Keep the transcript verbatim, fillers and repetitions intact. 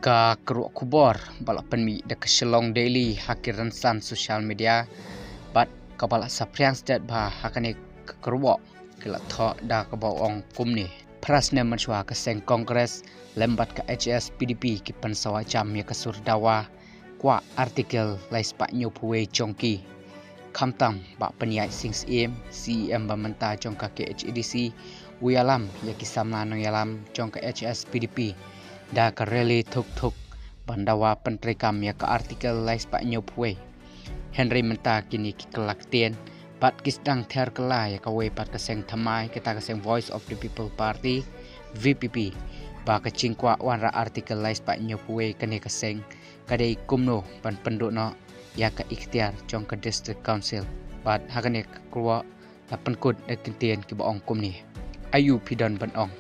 Ka kyrwoh khubor ba la pynmih da ka Shillong Daily ha ki rynsan social media bad kaba la saphriang stet bha ha kane ka kyrwoh ki la thoh da kaba ong kumne. Phra snem mynshuwa ka seng Congress lem bad ka H S P D P ki pynsawa jam ïa ka sur dawa kwah Article lai spah hynñiewphew wei jong ki. Khamtam Bah Pynïaid Sing Syiem, C E M ba mynta jong ka K H A D C, u ïalam ïa ki samla nongïalam jong ka H S P D P da ka rally thuk thuk ban dawa pyntreikam ïa ka Article lai spah hynñiewphew wei. Hynrei mynta kine ki kylla ktien bad ki sdang ther kylla ïa kawei pat ka seng thymmai, kata ka seng Voice of the People Party, V P P, ba ka jingkwah wanrah Article lai spah hynñiewphew wei kane ka seng ka dei kumno ban pynduh noh ïa ka iktiar jong ka District Council. Bad ha kane ka kyrwoh la pynkut da ki ktien kiba ong kumne. Aïu phi don ban ong?